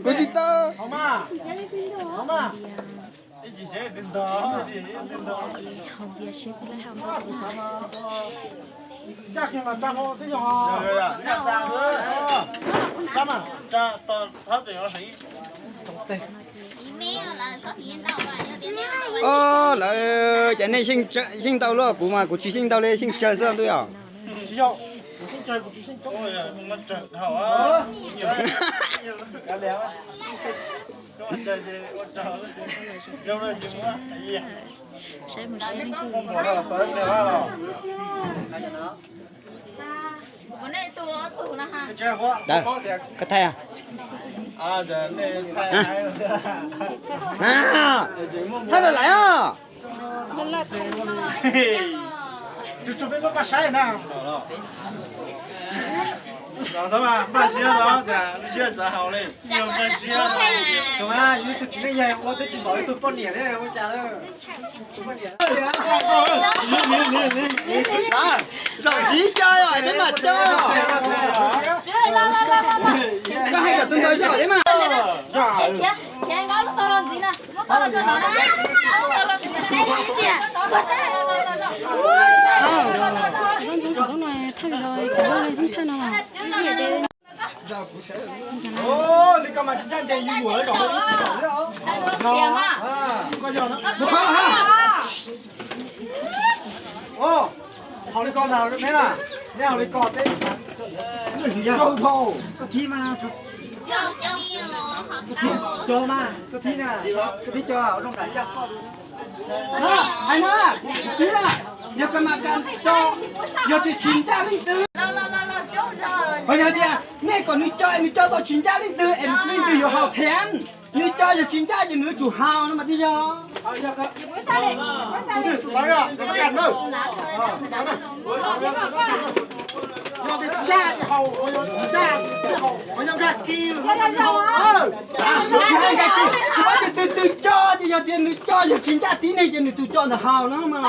Kuv tsis tau. Os, lawv ces nej yeej ntau luaj, kuv mas kuv tsis yeej ntau li, yeej tsawg xwb ntuj yom. Saib mus saib leej twg. Koj thaij a? Thaij lawm lawm os. Tsuas tsuas peb muab paj saib na. Npaj siab no, npaj siab xav haus li. Yus ib tug txiv neej yog ua peb tsis npaum ib tug poj niam li ua cas. Zaum ntxiv coj peb mam coj. Koj hais kom tus ntawd zaum thiab mas. Li ko mas tsis ncaj ncees, yus yuam lawv zaum lawv tsis zaum li os. Haus li ko ntag neb na, neb haus li ko peb. Koj thib mas, koj thib, koj thib mas, koj thib na, koj thib coj zoo nram ncaj koj. Hais no, yog kas mas kas tso, yog tias tsis ncaj leej twg, yog tias nej kom nws coj es nws coj tau tsis ncaj leej twg es leej twg yuav haus thiab. Nws coj yog tsis ncaj ces nws yuav tsum haus no mas thiaj yog. Yog tias ncaj ces haus, yog ncaj ces haus, yog nkag kis los nkag kis. Tsis paub tias twg twg coj ces yog tias nws coj yog tsis ncaj tib neeg ces nws tus coj ntawd haus no mas.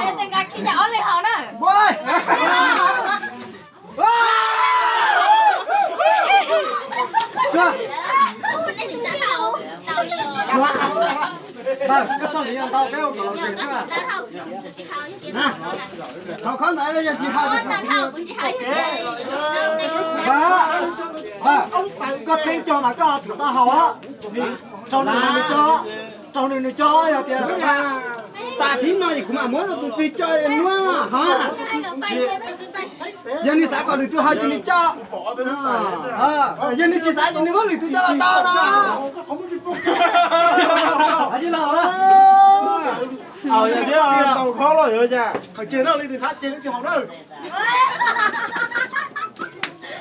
Koj txhob hliv ntau peb ua kom los xwb. Haus khob ntawd los yog tsis haus. Koj txheeb cog mas koj tseem tau haus. Rau nws nws cog, rau nws nws cog yog tias tas thib no es kuv mam muab rau tus twg coj muab hov. Yog nws xav kom lwm tus haus ces nws coj, yog nws tsis xav ces nws muab lwm tus coj los tau no. Tsis los thiab, tau khob los yog cas. Qhov kiag no li tus nrab ces li tus haus na.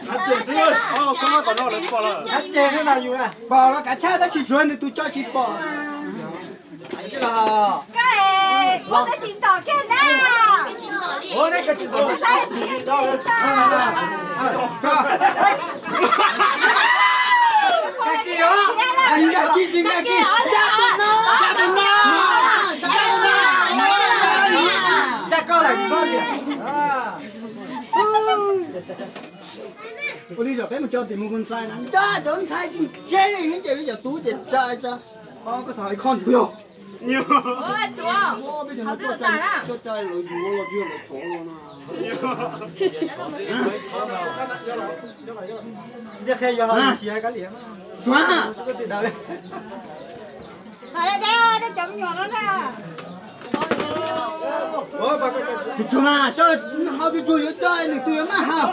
Nrab ces xwb, koj muab tom no lawv pom lawm. Nrab ces xwb na yus na. Pom los kav tshaj tab sis tsuav nws tus coj tsis pom. Tsis los. Koj es ua tsis tom kiag ntag. Ua tsis tom kiag. Nkag kis os, nkag kis, ncaj tus no, ncaj tus no, ncaj tus no. Ncaj koj lawm txhob liam. Ua li zaum peb mus tso tim mus ntxhais na, nco cov ntxhais tsis ntshe li, nws ces li cov tub ces tsa tsa. Koj xav hais kho ntxwv yog? Ua tsuav, peb cov no coj cai lawv yuav los tsis yog lawv thov los na. Tias qhia yog hais siav kab liam. Tsuav. Tsuav mas, ho tsuav tsuav yuav coj nws twg yuav maj hau.